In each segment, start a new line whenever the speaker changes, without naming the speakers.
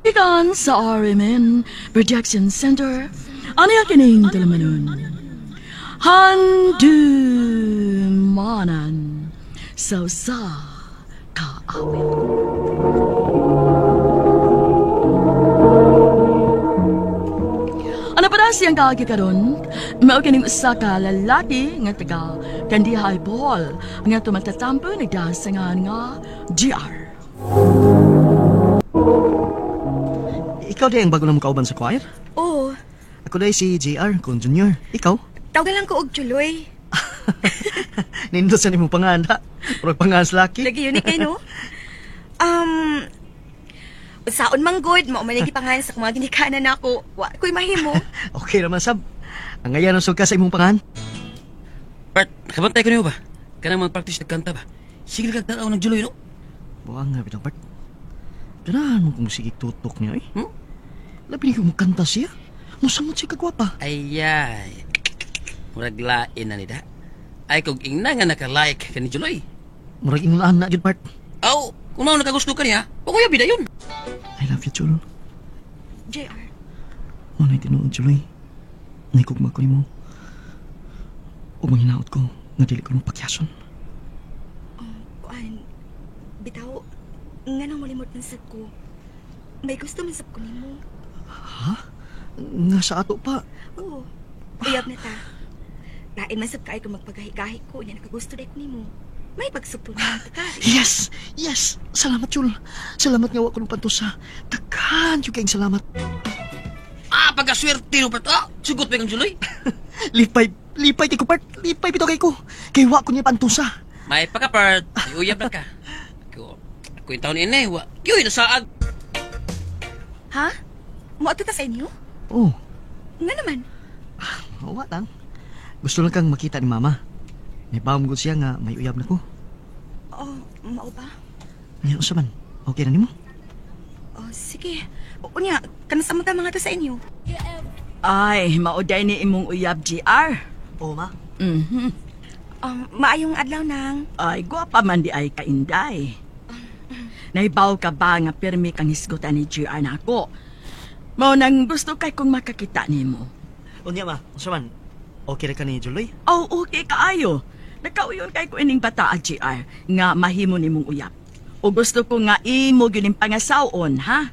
Gikan sa RMN Projection Center, ani kining tulumanon, Handumanan sa usa ka awit. Ano pa siyang kaagi karon? Mao kining usa ka lalaki nga taga Kandihay, Bohol, nga tumatatampo nagdasangan nga GR.
Ikaw di ang bago na kauban sa choir?
Oo.
Ako dahil si JR, kung junior. Ikaw?
Tawagan lang ko og Juloy.
Nindot sa nimo pangalan, ha? Murag pangalan sa laki.
Lagi yun kay no? Saon man good, mao man pangalan sa mga ginikanan nako. Wa ko'y mahimo.
Okay naman, sab. Ang ngayon ang ka sa imong pangalan.
Bert, nakabantay ko niyo ba? Kanang mga practice nagkanta ba? Sige kag tanaw ng Juloy, no?
Buang nga bitaw, Bert. Ganahan mo kung sige tutok niya, eh.
Hmm?
Labi ni kung kanta siya. Musamot siya kagwapa.
Ayay. Murag lain na nida. Ay, kung ingna nga naka-like ka ni Juloy.
Murag ingulaan na, jud, Bert.
Aw, kung mao nakagusto ka niya, pakuya bida yun.
I love you, Chul.
JR.
Mo na'y tinuod, Juloy. Naikugma ko nimo. Ug manghinaot ko nga dili ko mo pakyason.
Kuan, bitaw, nga nang molimot man sad ko. May gusto man sab ko nimo.
Nga sa ato pa.
Oo. Uyab na ta. Lain man sab kay kung magpagahi-gahi ko, nya nakagusto dek nimo. May pagsugpo naman ta ka.
Yes! Yes! Salamat, Chul. Salamat nga wa ko nung pantusa. Daghan jud kayong salamat.
Ah, pagkaswerte no, Bert. Ah, sugot pa kang Juloy.
Lipay, lipay kay ko, Bert. Lipay bitaw kay ko. Kay wa ko niya pantusa.
May pagka-Bert. May uyab na ka. Ako, ako yung taon ini. Wa, yun, nasaag.
Ha? Moadto ta sa inyo?
Oh,
Nga naman.
wa lang. Gusto lang kang makita ni Mama. May bawang siya nga may uyab na ko.
Oh, mao ba?
Nya unsa man? Okay na nimo?
Oh, sige. Unya, kanus mo ta mga to sa inyo?
Ay, mauday ni imong uyab, GR.
Oo, ma.
Mhm.
Maayong adlaw nang.
Ay, gwapa man di ay kainday. Naibaw ka ba nga pirmi kang hisgutan ni GR nako? Mao nang gusto kay kong makakita nimo.
Unya, ma. Unsa man? Okay ra ka ni Juloy?
Oh, okay kaayo. Nakauyon kay ko ining bata, GR, nga mahimo nimong uyab. O gusto ko nga imo gyud ning pangasawon, ha?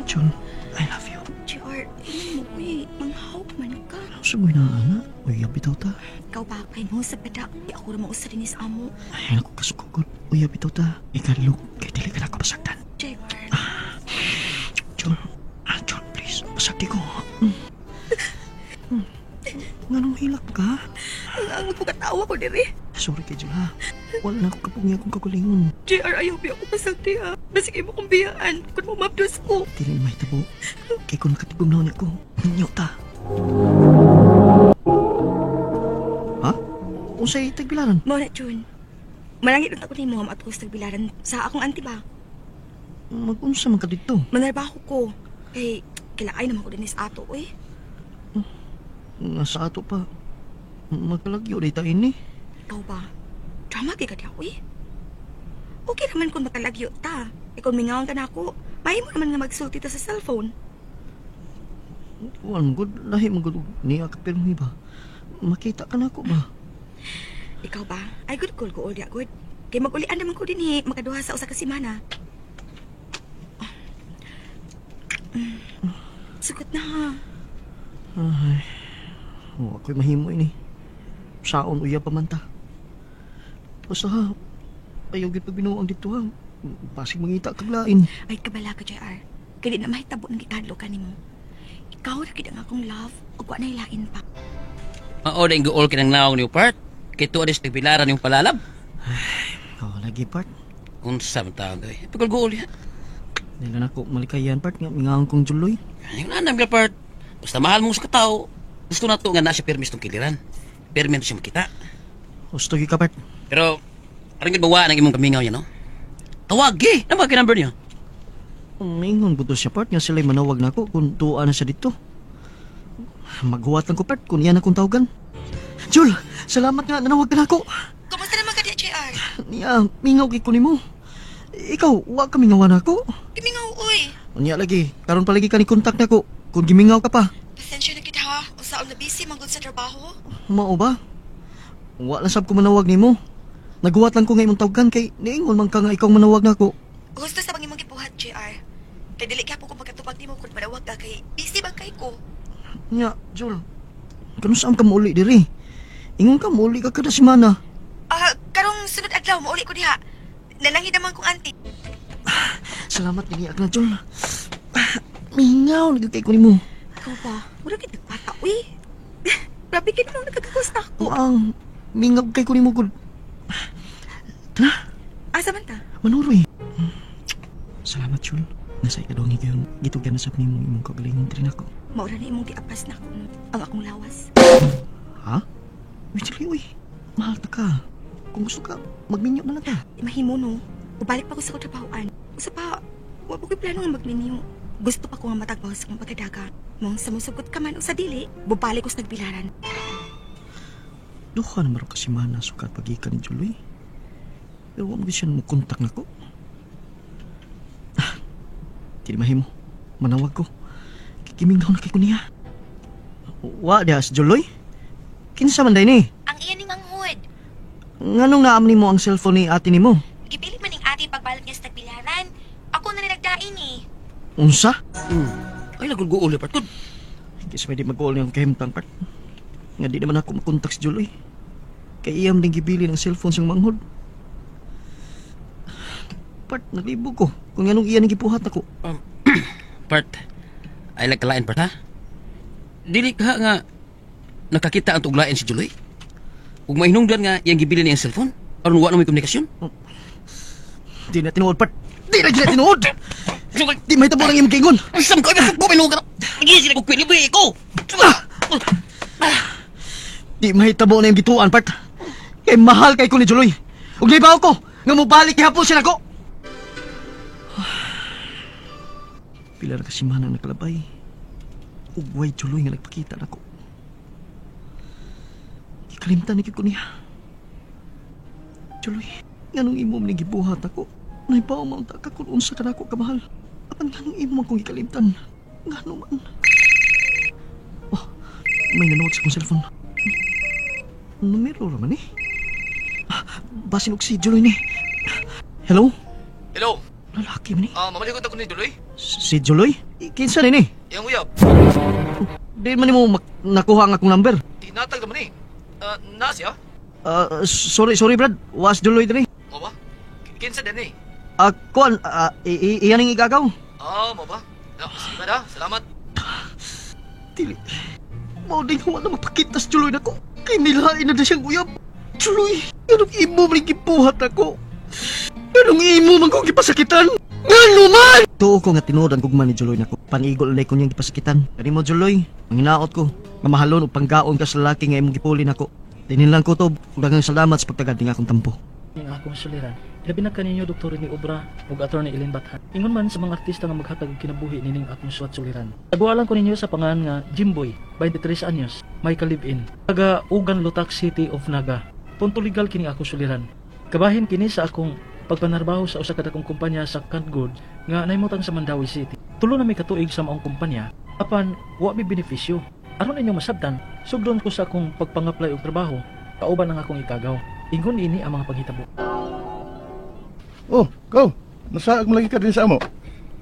Chul, I love you.
JR, tingnan mo, uy, manghawk man ka.
Unsa mo na, ana? Uyab bitaw ta.
Ikaw ba, kay mo sa bata, di ako ra mausa din sa amo.
Ay, naku kasugod. Uyab bitaw ta. Ikalok kay dili ka na ko pasagdan.
JR,
Chul, ah, Chul, please. Pasagdi ko. Nganong hilak ka?
ang magpukatawa ko diri.
Sorry kay Jul, ha? Wala na akong kapugni akong kagulingon.
JR, ayaw biya ako pasagdi ha. Basig imo kong biyaan, kung mumabdos ko.
Dili na mahitabo. Kay kung nakatigom na ko, minyo ta. Ha? Unsay tagbilaran?
Mao na, Jun. Malangit ulit ako nimo nga maatko sa tagbilaran sa akong auntie ba.
Mag-unsa man ka dito?
Manarbaho ko. Kay, kilaay naman ko din sa ato, uy.
Nga sa ato pa. Magkalagyo day ta ini.
Ikaw ba? Drama kay ka diya, uy. Okay naman kung makalagyo ta. Ikaw mingawan ka na ako. Mahimo naman nga magsulti ta sa cellphone.
Kuan good, lahi man gud niya ka pirmi ba. Makita ka na ako ba?
Ikaw ba? Ay, good call ko, diya, good. Kay mag-ulian naman ko din eh. Makaduha sa usa ka semana. Oh. Sugot na ha.
Ay, oh, ako'y mahimo ini. Saon uya pa man ta. Basta ha, ayaw gyud pagbinuang dito ha. Basig mangita kag lain.
Ay, kabala ka, JR. Kaya di na mahitabo ng gikadlo ka nimo. Ikaw na gid ang akong love. Ug wa na ilain pa.
Mao na yung gool kinang naong niyo, Bert. Kay tuwa dis tagbilaran yung palalab.
Oh, lagi part.
Unsa man taon doy. Pagol-gool ya.
Dili na ako malikayan part nga mingaon kong Juloy.
Yung nanam ka, Bert. Basta mahal mo sa katao. Gusto na to nga na siya permis tong kiliran. Permis siya makita.
Gusto gyud ka part.
Pero, aron gyud bawa ng imong kamingaw niya, no? Tawag, eh! Ano ba number niya?
Mingon buto siya part nga sila'y manawag na ako kung tuwa na siya dito. Maghuwat lang ko part kung iyan akong tawagan. Jul, salamat nga nanawag ka na ako.
Kumusta naman ka diya, JR?
Niya, mingaw kay ko nimo. Ikaw, wa ka mingawan ako.
Kimingaw, uy.
Unya lagi, karon pa lagi ka ni kontak nako. Kung gimingaw ka pa.
Pasensya na kita ha. Usaon na busy manggod sa trabaho.
Mao ba? Wa lang sab ko manawag nimo. Naguwat lang ko nga imong tawgan kay niingon man ka nga ikaw manawag nako.
Gusto sa bang imong gibuhat, JR. Kay dili gyapon ko makatubag nimo kung manawag ka kay busy man kay ko.
Nya, Jul. Kano saan ka muuli diri? Ingon ka muuli ka kada semana.
Ah, karong sunod adlaw mauli ko diha. Nalanghi naman kong auntie.
Salamat dinhi na, Jul. Mingaw lagi kay ko nimo.
Ikaw ba? Mura gid nagbata, uy. Grabe gid mo nagkagagusta ko.
Ang mingaw kay ko nimo gud. Tara,
Asa man ta?
manuroy. Salamat, Jul. Nasa ikaduhang higayon, gitugyan na sab nimo imong kaugalingon diri nako.
Maura na imong giapas na ako ang akong lawas.
Ha? Uy, dili, uy. Mahal ta ka. Kung gusto ka, magminyo na lang ka.
Mahimo no. Ubalik pa ko sa katrabahoan. Usa pa, wa pa ko'y plano nga magminyo. Gusto pa ko nga matagbaw sa akong pagkadaga. Mong sa musugot ka man o sa dili, bubalik ko sa nagbilaran.
Duha naman ka semana sukat pagikan ni Juloy. Pero wa mo siya mo kontak nako. Ah, dili mahimo. Manawag ko. Kikimingaw na kay ko niya. Wa diha si Juloy? Kinsa man day ni?
Ang iya ni Manghud.
Nganong naam nimo ang cellphone ni ate nimo?
Gipilit man ning ate pagbalot niya sa tagbilaran. Ako na nagdain eh.
Unsa?
Ay nagulguol part gud.
Kis may di mag-call niyang kahimtang part. Nga di naman ako makontak si Juloy. Kay iyam ding gibili ng cellphone sang manghod. Part, naglibog ko. Kung anong iya ning gipuhat ako.
Part ay nagkalain part ha. Dili ka nga nakakita ang tuglain si Juloy. Ug mahinungdan nga iyang gibili niyang cellphone aron wa na may komunikasyon.
Di na tinuod, part. Di na gina tinuod! Di may tabo ng imong giingon.
Sam ko ko minugan. Gisi ko kwili ko.
Di mahitabo na imong gituan, part. Kay mahal kay ko ni Juloy. Ug libaw ko nga mobalik gihapon siya nako. Pila ra ka semana nakalabay. Ug way Juloy nga nagpakita nako. Gikalimtan ni ko niya. Juloy, nganong imo man gibuhat ako? Naibaw man ta ka kung unsa ka nako kamahal. Apan nganong imo man kong gikalimtan? Ngano man? Oh, may nanood sa akong cellphone. Numero ra man eh. Ah, basin og si Juloy ni. Hello?
Hello.
Lalaki man ni.
Ah, mamalikot ako ni Duloy.
Si Juloy? Kinsa ni ni?
Yang uyab.
Di man nimo nakuha ang akong number.
Tinatag naman eh. Ah, na siya?
Ah, sorry, sorry Brad. Was Juloy diri.
Mo ba? Kinsa din eh.
Ah, kuan, iyan ang igagaw.
Ah, mo ba? No, sige ba da? Salamat.
Dili. Mao din wa na magpakita sa Juloy nako. Kay nilain na siyang uyab. Juloy, anong imo man gibuhat ako? Anong imo man kong gipasakitan? Ngano man? Tuo ko nga tinuod ang gugma ni Juloy nako. Panigol na ko niyang gipasakitan. Kani mo Juloy, ang hinaot ko nga mahalon og panggaon ka sa lalaki nga imong gipuli nako. Dinin lang ko to, ug daghang salamat sa pagtagad ning akong tampo.
Ning akong suliran. Labi na kaninyo Dr. Rene Obra ug Attorney Ellen Bathan. Ingon man sa mga artista nga maghatag og kinabuhi nining akong suwat suliran. Tagualan ko ninyo sa pangalan nga Jimboy, 23 anyos, may ka-live-in. Taga Ugan Lutak City of Naga. Punto legal kini akong suliran. Kabahin kini sa akong pagpanarbaho sa usa ka dakong kumpanya sa canned good nga nahimutang sa Mandaue City. Tulo na may katuig sa maong kumpanya apan wa mi benepisyo. Aron inyong masabtan, sugdon ko sa akong pagpangaplay og trabaho kauban ang akong ikagaw. Ingon ini ang mga panghitabo.
Oh, go. Nasaag mo lagi ka din sa amo.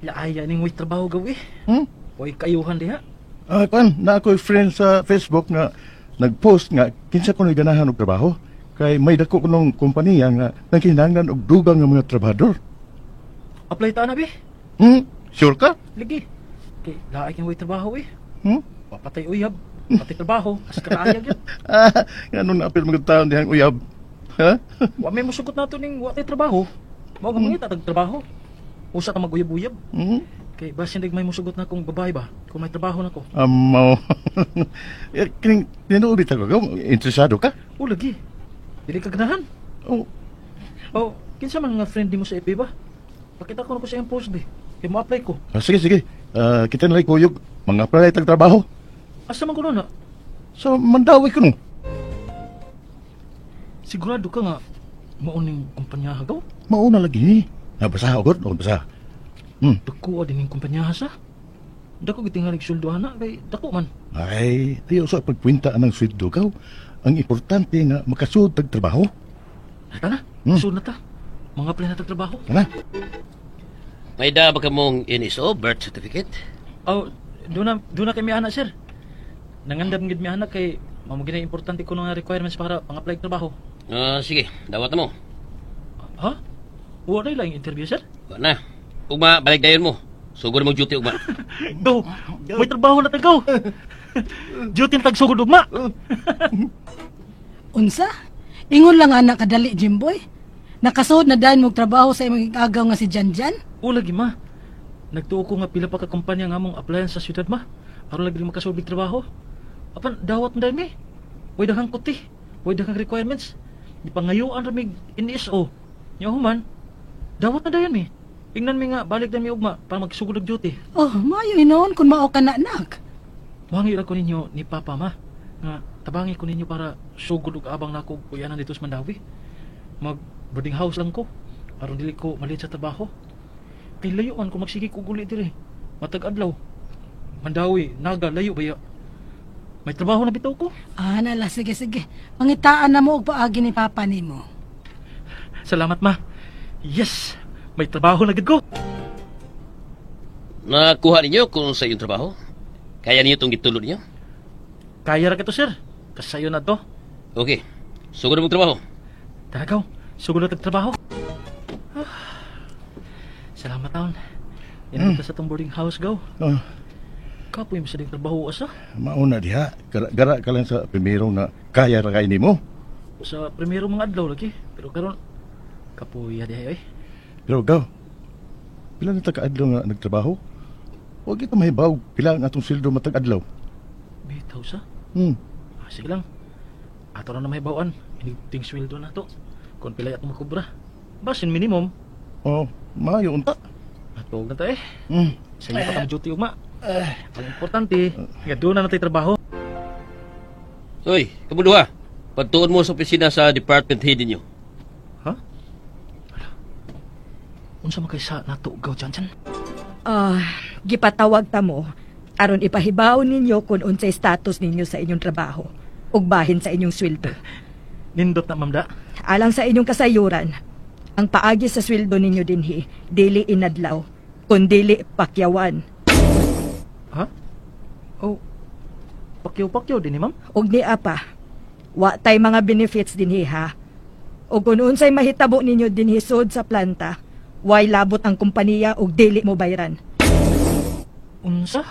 Laaya ning way trabaho gawi.
Hmm?
Way kayuhan diha.
Ah, kan, na ako'y friend sa Facebook nga nag-post nga kinsa kuno'y ganahan og trabaho kay may dako kunong kompanya nga nagkinahanglan og dugang nga mga trabahador.
Apply ta na bi.
Sure ka?
Ligi. Kay laay king way trabaho eh. Wapatay uyab, patay trabaho, as karaaya gyud.
Ah, nganong naapil mga taon dihang uyab? Ha?
Wa may musugot nato ning wa tay trabaho. Mao nga mangita tag trabaho. Usa ta maguyab-uyab. Kay basin dig may musugot na kung babae ba, kung may trabaho na ko.
Amaw. Eh, kining tinuod bitaw ka, interesado ka?
O lagi. Dili ka ganahan.
Oh.
Oh, kinsa man nga friend nimo sa FB ba? Pakita ko na ko sa iyang post bi. Kay mo apply ko.
Ah, sige, sige. Ah, kita na lang kuyog. Mga apply tag trabaho.
Asa man ko na?
Sa Mandaue ko no.
Sigurado ka nga mao ning kumpanya hagaw?
Mao na lagi. Nabasa agad, o basa.
Dako din yung kumpanya sa. Dako gitingalig sweldo ana kay dako man.
Ay, ayaw sa pagkwenta anang sweldo, gaw. Ang importante nga makasud tag trabaho.
Tara, sud na ta. Mga apply na tag trabaho.
Tara.
May da ba ka mong NSO birth certificate?
Oh, doon na kay mi ana, sir. Nangandam gid mi ana kay mao gid importante ko nga requirements para pang-apply trabaho.
Ah, sige, dawat na mo.
Ha? Wala na lang interview, sir?
Wa na. Ugma, balik dayon mo. Sugod mo duty ugma.
Go! May trabaho na tagaw. Duty na tagsugod ugma.
Unsa? Ingon lang anak kadali, Jimboy. Nakasuod na dayon mong trabaho sa imong agaw nga si Janjan?
O lagi ma. Nagtuo ko nga pila pa ka kumpanya nga among applyan sa syudad ma. Aron lagi makasubig trabaho. Apan dawat man dayon mi. Way daghang kuti. Way daghang requirements. Gipangayuan ra mig NSO. Nya human, dawat na dayon mi. Ingnan mi nga balik dayon mi ugma para magsugod og duty.
Oh, maayo hinuon kung mao ka na, anak.
Wangi ra ko ninyo ni Papa ma nga tabangi ko ninyo para sugod og abang nako og kuyanan dito sa Mandawi. Mag boarding house lang ko aron dili ko malit sa trabaho. Kay layo man ko magsige ko uli diri. Matag adlaw. Mandawi, Naga, layo baya. May trabaho na bitaw ko.
Ah, nala, sige, sige. Pangitaan na mo og paagi ni Papa nimo.
Salamat ma. Yes, may trabaho na gid ko.
Nakuha ninyo kung sa iyong trabaho? Kaya ninyo itong gitulo ninyo?
Kaya ra kato sir. Kasayo na to.
Okay. Sugod mo trabaho.
Tara gaw, sugod na tag trabaho. Ah, salamat taon. Yan sa tong boarding house gaw.
Oh,
Kapoy mo sa ding trabaho asa.
Mauna diha. Gara, gara ka lang sa primero nga kaya ra kay nimo.
Sa primero mga adlaw lagi. Pero karon kapoy diha oy.
Pero gaw, pila na ta kaadlaw nga nagtrabaho? Wa kita mahibaw pila ang atong sweldo matag adlaw.
Bitaw sa. Ah, sige lang. Ato na na mahibawan. Inigting sweldo na to. Kung pila atong makubra. Basin minimum.
Oh, maayo unta.
Atog na ta eh. Sa iyo pa tang duty ugma. Ang importante, nga doon na natay trabaho.
Uy, kamo duha. Pagtuon mo sa opisina sa department head ninyo.
Ha? Ala. Unsa man kay sa nato gaw dyan dyan?
Ah, gipatawag ta mo aron ipahibaw ninyo kung unsay status ninyo sa inyong trabaho ug bahin sa inyong sweldo.
Nindot na, ma'am da.
Alang sa inyong kasayuran, ang paagi sa sweldo ninyo dinhi dili inadlaw, kundili pakyawan.
Ha? Oh, pakyaw-pakyaw din ni ma'am?
Ug ni apa, wa tay mga benefits dinhi ha. Ug kung unsay mahitabo ninyo dinhi sud sa planta, way labot ang kompanya ug dili mo bayran.
Unsa?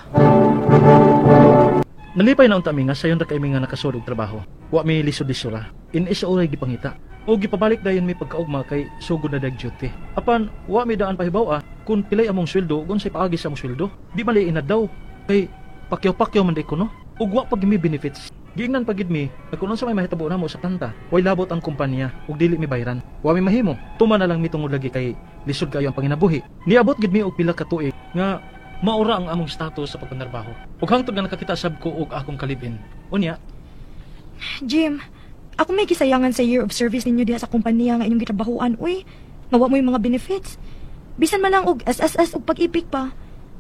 Nalipay na unta mi nga sayon ra kay mi nga nakasud og trabaho. Wa mi lisod-lisura. In isa oray gipangita. O gipabalik dayon mi pagkaugma kay sugod na dag duty. Apan wa mi daan pahibaw kung pilay among sweldo ug unsay paagi sa among sweldo. Di mali inadlaw kay pakyaw-pakyaw man di ko no. Ug wa pa mi benefits. Giingnan pa gid mi nga kung unsa may mahitabo namo sa planta, way labot ang kumpanya ug dili mi bayran. Wa mi mahimo. Tuma na lang mi tungod lagi kay lisod kayo ang panginabuhi. Niabot gid mi og pila ka tuig nga maura ang among status sa pagpanarbaho. Ug hangtod nga nakakita sab ko og akong kalibin. Unya,
Jim, ako may gisayangan sa year of service ninyo diha sa kompanya nga inyong gitrabahuan. Uy, nga wa mo'y mga benefits. Bisan man lang og SSS ug Pag-IBIG pa.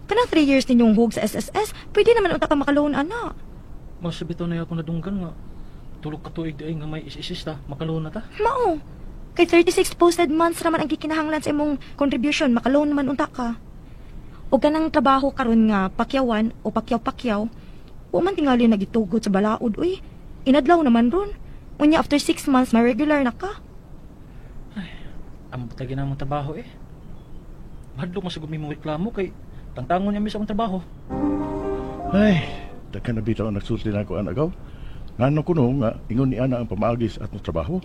Kanang 3 years ninyong hug sa SSS, pwede naman unta ka makaloan ana.
Mas bitaw na ako nadunggan nga tulog ka tuig di ay nga may SSS ta, makaloan na ta.
Mao. Kay 36 posted months raman ang gikinahanglan sa imong contribution, makaloan naman unta ka. O kanang trabaho karon nga pakyawan o pakyaw-pakyaw, wa man tingali nagitugot sa balaod uy. Inadlaw naman ron. Unya after 6 months ma regular na ka.
Ambot lagi na among trabaho eh. Mahadlok man siguro mi mo reklamo kay tangtangon niya mi sa among trabaho.
Ay, daghan na bitaw ang nagsulti na ako anak gaw. Ngano kuno nga ingon ni ana ang pamaagi sa atong trabaho.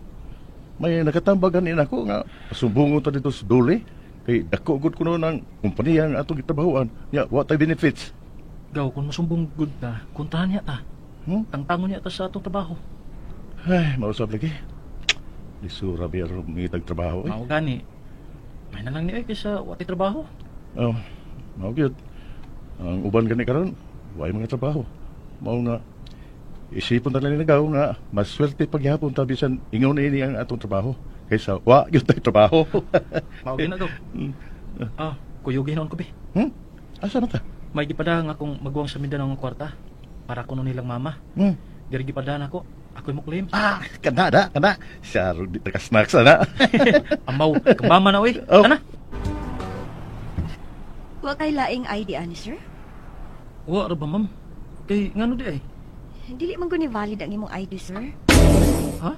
May nakatambagan ni nako nga sumbungon ta dito sa dole kay dako gud kuno ng kompanya nga atong gitrabahoan. Nya wa tay benefits.
Gaw kung masumbong gud ta, kuntahan niya ta. Tangtangon niya ta sa atong trabaho.
Ay, mausap lagi. Lisura biya ro mangitag trabaho eh.
Mao gani. May na lang ni ay kaysa wa tay trabaho.
Oh, mao gyud. Ang uban gani karon, way mga trabaho. Mao nga isipon ta lang ni nagaw nga mas swerte pagyapon ta bisan ingon ini ang atong trabaho kaysa wa gyud tay trabaho.
Mao gyud na gaw. Ah, Kuyugin noon ko be.
Asa na ta?
May gipada nga akong maguwang sa Mindanao nga kwarta para kuno nilang mama. Diri gipada nako. Ako'y mo claim.
Ah, kana da, kana. Siya di ta ka-snacks ana.
Amaw, kamama na oy.
Oh.
Ana.
Wa kay laing ID ani, sir?
Wa ra ba, ma'am? Kay ngano di ay?
Dili man guni valid ang imong ID, sir.
Ha?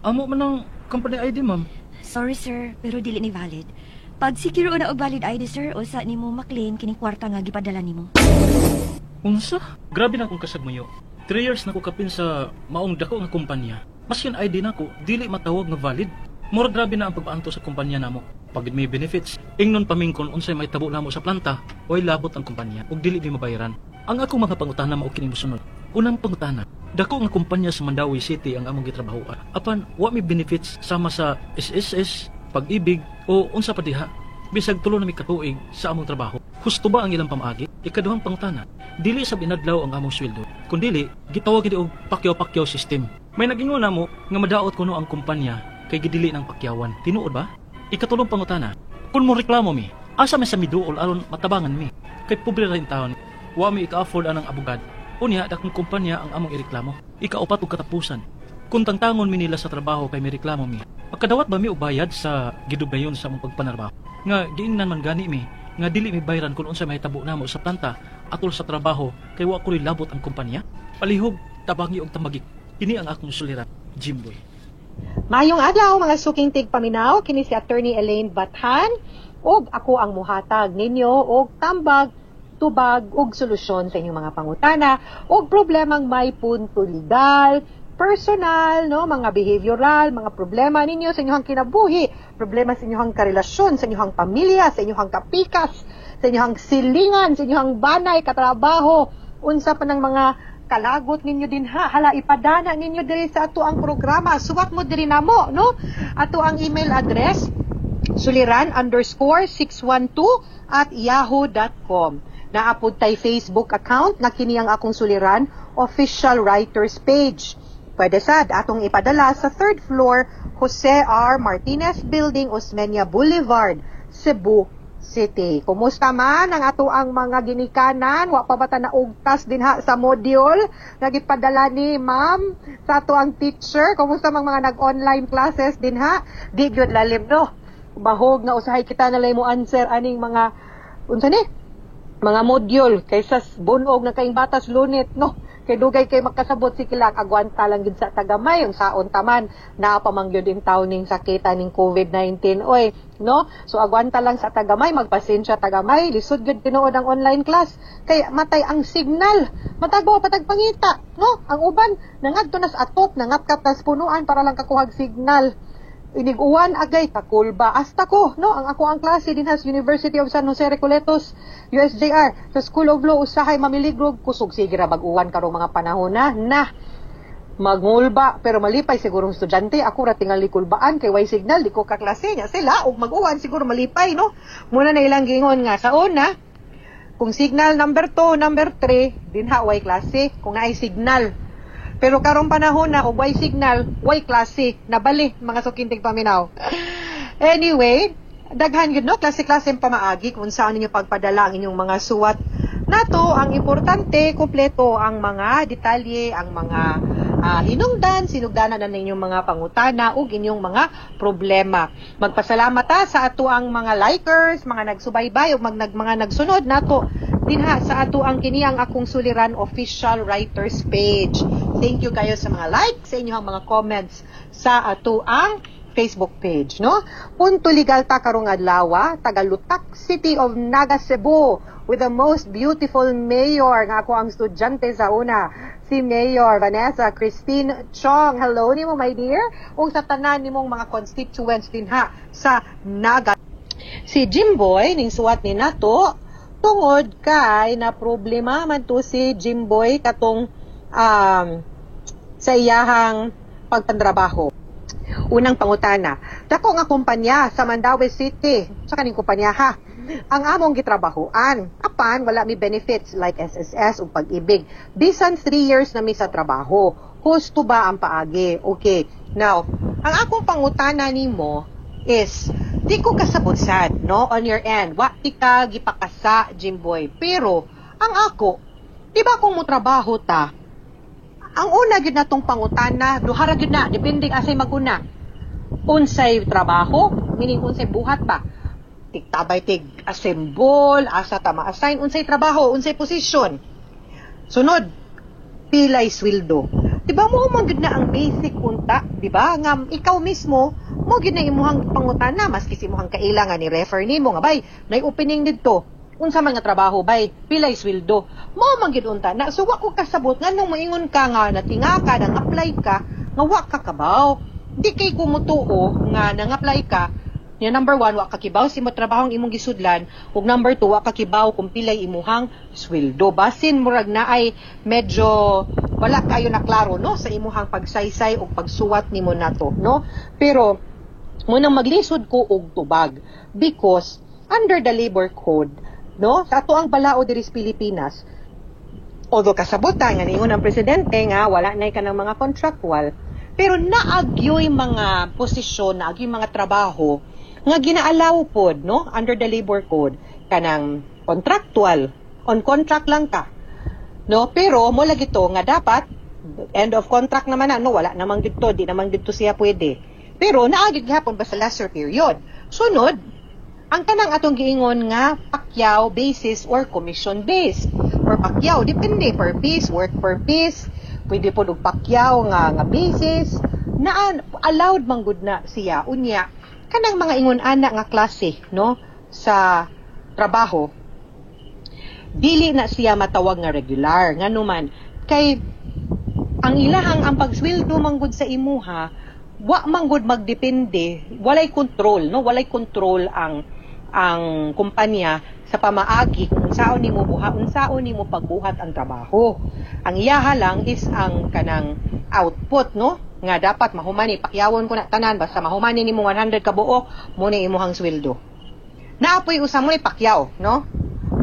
Amo man ang company ID, ma'am.
Sorry, sir, pero dili ni valid. Pag secure na og valid ID, sir, usa nimo maklaim kining kwarta nga gipadala nimo.
Unsa? Grabe na akong kasagmuyo. 3 years na ko kapin sa maong dako nga kumpanya. Maskin ID nako, dili matawag nga valid. Mura grabe na ang pagpaanto sa kumpanya namo. Pag may benefits, ingnon pamingkon unsay may tabo namo sa planta, oy labot ang kumpanya ug dili mi mabayaran. Ang akong mga pangutana mao kini mosunod. Unang pangutana, dako nga kumpanya sa Mandaue City ang among gitrabahoan. Apan wa mi benefits sama sa SSS, Pag-IBIG o unsa pa diha. Bisag 3 na mi katuig sa among trabaho. Husto ba ang ilang pamaagi? Ikaduhang pangutana, dili sa inadlaw ang among sweldo, kundili gitawag gid og pakyaw-pakyaw system. May nagingon namo nga madaot kuno ang kumpanya kay gidili ng pakyawan. Tinuod ba? Ikatulong pangutana, kung mo reklamo mi, asa mi sa miduol aron matabangan mi? Kay pobre ra taon. Wa mi ika-afford anang abogad. Unya dakong kumpanya ang among ireklamo. Ikaupat ug katapusan, kung tangtangon mi nila sa trabaho kay mireklamo mi, makadawat ba mi og bayad sa gidugayon sa among pagpanarbaho? Nga giingnan man gani mi nga dili mi bayran kung unsa mahitabo namo sa planta atol sa trabaho kay wa ko labot ang kumpanya. Palihog tabangi og tambagi. Kini ang akong suliran, Jimboy.
Maayong adlaw, mga suking tigpaminaw, kini si Attorney Elaine Bathan ug ako ang muhatag ninyo og tambag, tubag ug solusyon sa inyong mga pangutana ug problemang may punto legal, personal, no, mga behavioral, mga problema ninyo sa inyong kinabuhi, problema sa inyong karelasyon, sa inyong pamilya, sa inyong kapikas, sa inyong silingan, sa inyong banay, katrabaho, unsa pa ng mga kalagot ninyo din ha. Hala, ipadana ninyo diri sa ato ang programa. Suwat mo diri namo, no? Ato ang email address, suliran_612@yahoo.com. Naapod tay Facebook account na kini ang Akong Suliran Official Writers Page. Pwede sad atong ipadala sa third floor, Jose R. Martinez Building, Osmeña Boulevard, Cebu City. Kumusta man ang ato ang mga ginikanan? Wa pa ba ta naugtas dinha sa module nga gipadala ni ma'am sa ato ang teacher? Kumusta mang mga nag-online classes dinha? Di gyud lalim, no? Bahog nga usahay kita na mo answer aning mga unsa ni? Mga module kaysa bunog na kayong batas lunit, no? Kay dugay kay makasabot si kilak, agwanta lang gid sa tagamay unsaon taman naa pa man gyud in taon ning sakita ning COVID-19, oy, no? So agwanta lang sa tagamay, magpasensya tagamay, lisod gyud tinuod ang online class kay matay ang signal, matag wa patag pangita, no? Ang uban nangadto nas atop, nangapkap nas punuan para lang kakuhag signal. Inig-uwan agay kakulba hasta ko, no? Ang ako ang klase din sa University of San Jose Recoletos, USJR, sa School of Law, usahay mamiligrog kusog, sige ra bag-uwan karong mga panahon na na mangulba, pero malipay siguro ang estudyante. Ako ra tingali kulbaan kay way signal, di ko kaklase niya sila og mag-uwan siguro malipay, no? Muna na ilang gingon nga sa una, kung signal number 2, number 3, dinha way klase kung naay signal. Pero karong panahon na og way signal, way klase, nabali, mga suking tigpaminaw. Anyway, daghan gyud, no, klase-klase ang pamaagi kung saan ninyo pagpadala ang inyong mga suwat nato. Ang importante, kumpleto ang mga detalye, ang mga hinungdan, sinugdanan na ninyong mga pangutana ug inyong mga problema. Magpasalamat ta sa ato ang mga likers, mga nagsubaybay ug mga nagsunod nato dinha sa ato ang kini ang Akong Suliran Official Writers Page. Thank you kayo sa mga likes, sa inyong mga comments sa ato ang Facebook page, no? Punto legal ta karong adlaw, Tagalutak, City of Naga, Cebu, with the most beautiful mayor nga ako ang estudyante sa una, si Mayor Vanessa Christine Chong. Hello nimo, my dear. Ug sa tanan nimong mga constituents dinha sa Naga. Si Jimboy ning suwat ni nato tungod kay na problema man to si Jimboy katong sa iyahang pagpantrabaho. Unang pangutana, dako nga kumpanya sa Mandaue City, sa kaning kumpanya ha, ang among gitrabahoan. Apan wala mi benefits like SSS ug Pag-IBIG. Bisan 3 years na mi sa trabaho. Husto ba ang paagi? Okay. Now, ang akong pangutana nimo is Di ko kasabot sad, no, on your end. Wa ti ka gipakasa, Jimboy. Pero, ang ako, di ba kung motrabaho ta, ang una gyud natong pangutana, duha ra gyud na, depende asay maguna. Unsay trabaho, meaning unsay buhat ba? Tigtabay tig assemble, asa ta ma-assign, unsay trabaho, unsay posisyon. Sunod, pilay sweldo. Di ba mo man gyud na ang basic unta, di ba? Nga ikaw mismo mo gyud na imuhang pangutana maski si imuhang kaila nga ni refer nimo nga bay, nay opening didto. Unsa man nga trabaho bay, pilay sweldo. Mo man gyud unta na. So wa ko kasabot nganong moingon ka nga natinga ka, nang apply ka, nga wa ka kabaw. Di kay kumutuo nga nang-apply ka. Nya number one, wa ka kibaw sa imong trabahong imong gisudlan, ug number two, wa ka kibaw kung pilay imuhang sweldo. Basin murag naay medyo wala kayo na klaro, no, sa imuhang pagsaysay ug pagsuwat nimo nato, no? Pero munang maglisod ko og tubag because under the labor code, no, sa ato ang balaod diri sa Pilipinas, although kasabutan nga niingon ang presidente nga wala nay kanang mga contractual, pero naagyoy mga posisyon, naagyoy mga trabaho nga gina-allow pod, no, under the labor code kanang contractual, on contract lang ka, no? Pero mo lagi to nga dapat end of contract naman na, no, wala namang didto, di namang didto siya pwede, pero naagi gihapon basta lesser period. Sunod, ang kanang atong giingon nga pakyaw basis or commission based or pakyaw, depende per piece, work per piece, pwede pod og pakyaw nga basis na allowed man gud na siya. Unya kanang mga ingon ana nga klase, no, sa trabaho, dili na siya matawag nga regular. Ngano man kay ang ilahang ang pagsweldo manggod sa imuha wa manggod magdepende, walay control, no, walay control ang kumpanya sa pamaagi kung unsaon nimo buha, unsaon nimo pagbuhat ang trabaho. Ang iyaha lang is ang kanang output, no, nga dapat mahumani, pakyawon ko na tanan basta mahumani nimo 100 ka buok, mo ni imuhang sweldo. Naapoy usa mo ni pakyaw, no?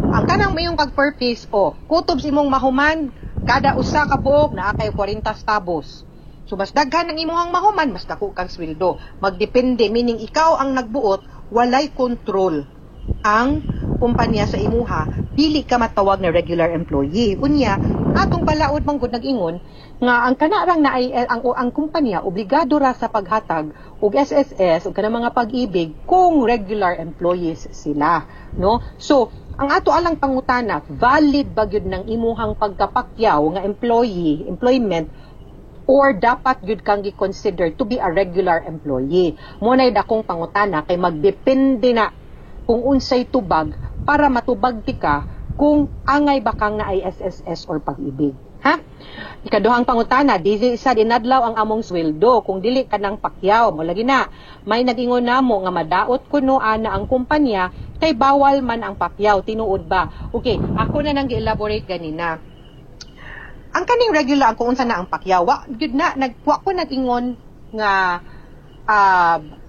Ang kanang mayong kag per piece, o kutob sa imong mahuman kada usa ka buok naa kay 40 stabos. So mas daghan ang imuhang mahuman, mas dako kang sweldo. Magdepende, meaning ikaw ang nagbuot, walay control ang kumpanya sa imuha, dili ka matawag na regular employee. Unya, atong balaod man gud nag-ingon nga ang kanarang na ay ang kumpanya obligado ra sa paghatag og SSS ug kanang mga Pag-IBIG kung regular employees sila, no? So, ang ato alang pangutana, valid ba gyud ng imuhang pagkapakyaw nga employee, employment, or dapat gyud kang gi-consider to be a regular employee? Mo nay dakong pangutana kay magdepende na kung unsay tubag para matubag ti ka kung angay ba kang naay SSS or Pag-IBIG. Ha? Ikaduhang pangutana, dili sa dinadlaw ang among sweldo kung dili ka nang pakyaw. Mo lagi na, may nag-ingon namo nga madaot kuno ana ang kumpanya kay bawal man ang pakyaw. Tinuod ba? Okay, ako na nang gi-elaborate ganina. Ang kaning regular, ang kung unsa na ang pakyaw, wa gyud na nagwa ko nag-ingon nga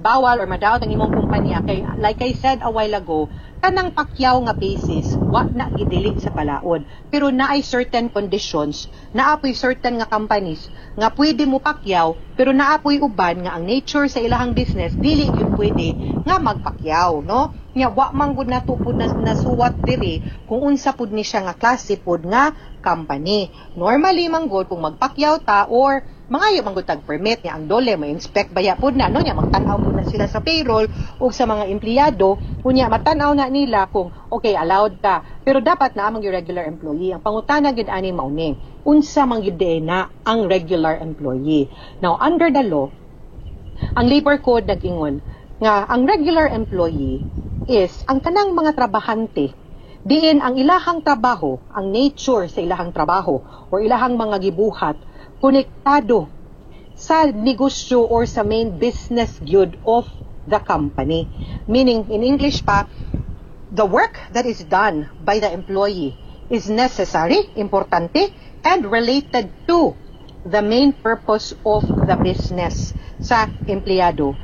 bawal or madaot ang imong kumpanya kay like I said a while ago, kanang pakyaw nga basis wa na gidili sa balaod, pero naay certain conditions, naapoy certain nga companies nga pwede mo pakyaw, pero naapoy uban nga ang nature sa ilahang business dili gyud pwede nga magpakyaw, no? Nya wa man gud nato pud na, nasuwat diri kung unsa pud ni siya nga klase pud nga company. Normally man gud kung magpakyaw ta or mangayo man gud tag permit niya ang DOLE mo inspect baya pud na, no? Nya magtan-aw pud na sila sa payroll ug sa mga empleyado, unya matan-aw na nila kung okay, allowed ka, pero dapat na among regular employee. Ang pangutana gyud ani mao ni unsa man gyud diay na ang regular employee. Now, under the law, ang labor code nag-ingon nga ang regular employee is ang kanang mga trabahante diin ang ilahang trabaho, ang nature sa ilahang trabaho or ilahang mga gibuhat konektado sa negosyo or sa main business gyud of the company. Meaning, in English pa, the work that is done by the employee is necessary, importante, and related to the main purpose of the business sa empleyado.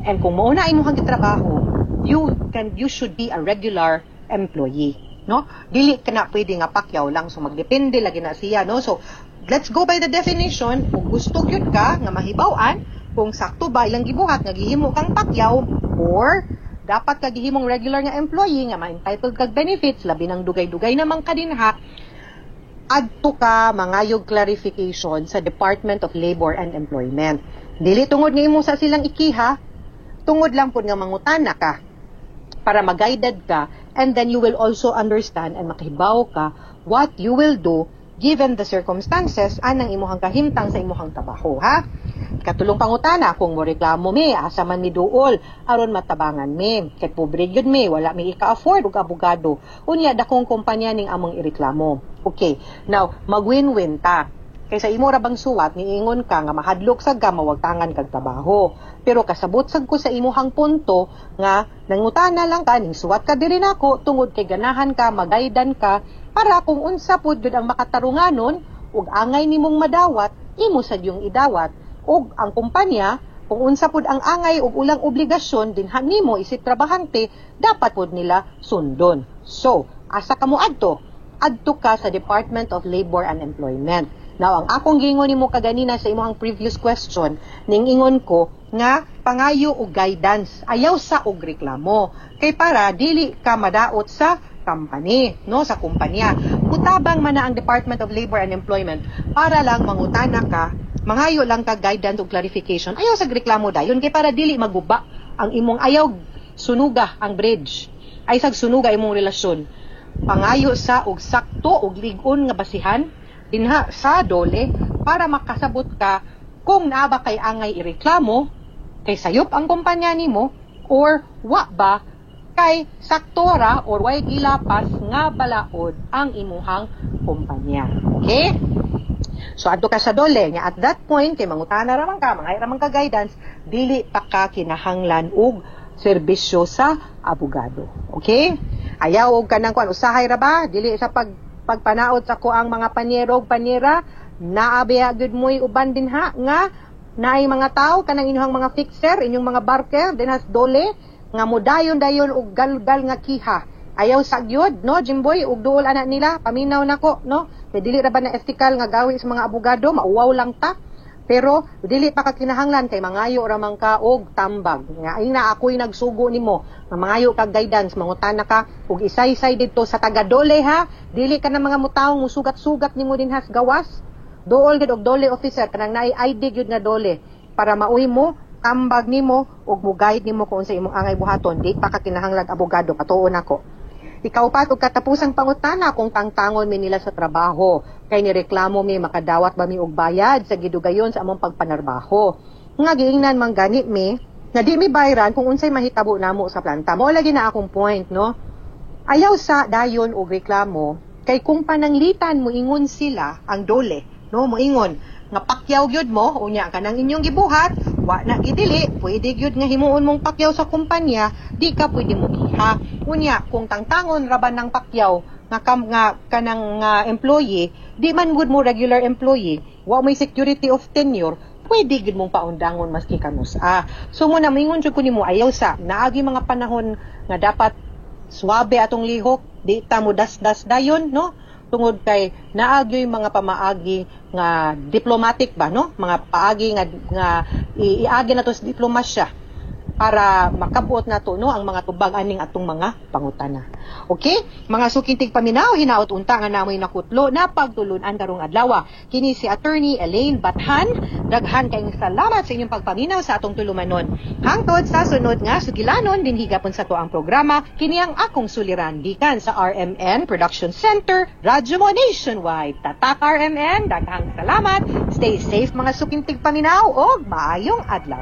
And kung mao na imong gitrabaho, you should be a regular employee, no? Dili ka na pwede nga pakyaw lang, so magdepende lagi na siya, no? So let's go by the definition. Kung gusto gyud ka nga mahibaw-an kung sakto ba ilang gibuhat nga gihimo kang pakyaw or Dapat ka gihimong regular nga employee nga ma-entitled kag benefits, labi nang dugay-dugay naman ka dinha, adto ka mangayog clarification sa Department of Labor and Employment. Dili tungod nga imo sa silang ikiha, tungod lang pud nga mangutana ka para ma-guided ka, and then you will also understand and makahibaw ka what you will do given the circumstances anang imuhang kahimtang sa imuhang trabaho, ha? Katulong pangutana, kung mo reklamo mi, asa man mi duol aron matabangan mi? Kay pobre gyud mi, wala mi ika-afford og abogado. Unya dakong kumpanya ning among ireklamo. Okay, now mag-win-win ta. Kay sa imo ra bang suwat, niingon ka nga mahadlok sad ka mawagtangan kag trabaho. Pero kasabot sad ko sa imuhang punto nga nangutana lang ka, ning suwat ka diri nako tungod kay ganahan ka magaidan ka para kung unsa pud gyud ang makatarunganon ug angay nimong madawat, imo sad yung idawat, ug ang kumpanya kung unsa pud ang angay ug ulang obligasyon dinha nimo isip trabahante, dapat pud nila sundon. So, asa ka mo adto? Adto ka sa Department of Labor and Employment. Now, ang akong giingon nimo kaganina sa imong previous question, ning ingon ko nga pangayo og guidance, ayaw sa og reklamo. Kay para dili ka madaot sa company, no, sa kumpanya. Mutabang man na ang Department of Labor and Employment para lang mangutana ka, mangayo lang ka guidance ug clarification. Ayaw sa reklamo dayon kay para dili maguba ang imong, ayaw sunuga ang bridge. Ay sag sunuga imong relasyon. Pangayo sa og sakto og lig-on nga basihan dinha sa DOLE para makasabot ka kung naa ba kay angay ireklamo kay sayop ang kumpanya nimo or wa ba kay sakto ra or way gilapas nga balaod ang imuhang kumpanya. Okay? So adto ka sa DOLE nya, at that point kay mangutana ra man ka, mangay ra man ka guidance, dili pa ka kinahanglan og serbisyo sa abogado. Okay? Ayaw og kanang kuan, usahay ra ba, dili sa pagpanaot sa ko ang mga panyero ug panyera, naa biya gyud mo'y uban dinha nga naay mga tawo kanang inyong mga fixer, inyong mga barker dinha sa DOLE nga modayon dayon og galgal nga kiha. Ayaw sa gyud, no, Jimboy, ug duol ana nila, paminaw nako, no? Kay dili ra ba na ethical nga gawi sa mga abogado, mauwaw lang ta. Pero dili pa ka kinahanglan kay mangayo ra man ka og tambag. Nga ay na ako'y nagsugo nimo, nga mangayo kag guidance, mangutana ka og isaysay didto sa taga DOLE, ha. Dili ka na mga mutawong musugat-sugat nimo dinha sa gawas. Duol gid og DOLE officer kanang naay ID gyud nga DOLE para mauwi mo tambag nimo ug mo guide nimo kung unsa imong angay buhaton. Di pa ka kinahanglan abogado, patuon nako. Ikaw pa og katapusang pangutana, kung tangtangon mi nila sa trabaho kay nireklamo mi, makadawat ba mi og bayad sa gidugayon sa among pagpanarbaho? Nga giingnan man gani mi nga di mi bayran kung unsay mahitabo namo sa planta. Mao lagi na akong point, no? Ayaw sa dayon og reklamo kay kung pananglitan mo ingon sila ang DOLE, no, moingon nga pakyaw gyud mo, unya kanang inyong gibuhat wa na gidili, pwede gyud nga himuon mong pakyaw sa kumpanya, di ka pwede mo kiha. Unya kung tangtangon ra ba ng pakyaw nga kam, nga kanang nga employee, di man gud mo regular employee, wa may security of tenure, pwede gud mong paundangon maski kanus-a. So mo na moingon jud ko nimo, ayaw sa naagi mga panahon nga dapat swabe atong lihok, di ta mo dasdas dayon, no, tungod kay naagyoy mga pamaagi nga diplomatic ba, no, mga paagi nga nga iagi nato sa diplomasya para makabot nato, no, ang mga tubag aning atong mga pangutana. Okay? Mga suking tigpaminaw, hinaot unta nga namoy nakutlo na pagtulunan karong adlaw. Kini si Attorney Elaine Bathan. Daghan kayong salamat sa inyong pagpaminaw sa atong tulumanon. Hangtod sa sunod nga sugilanon dinhi gapon sa atoang programa, kini ang akong suliran gikan sa RMN Production Center, Radyo Mo Nationwide. Tatak RMN, daghang salamat. Stay safe mga suking tigpaminaw og maayong adlaw.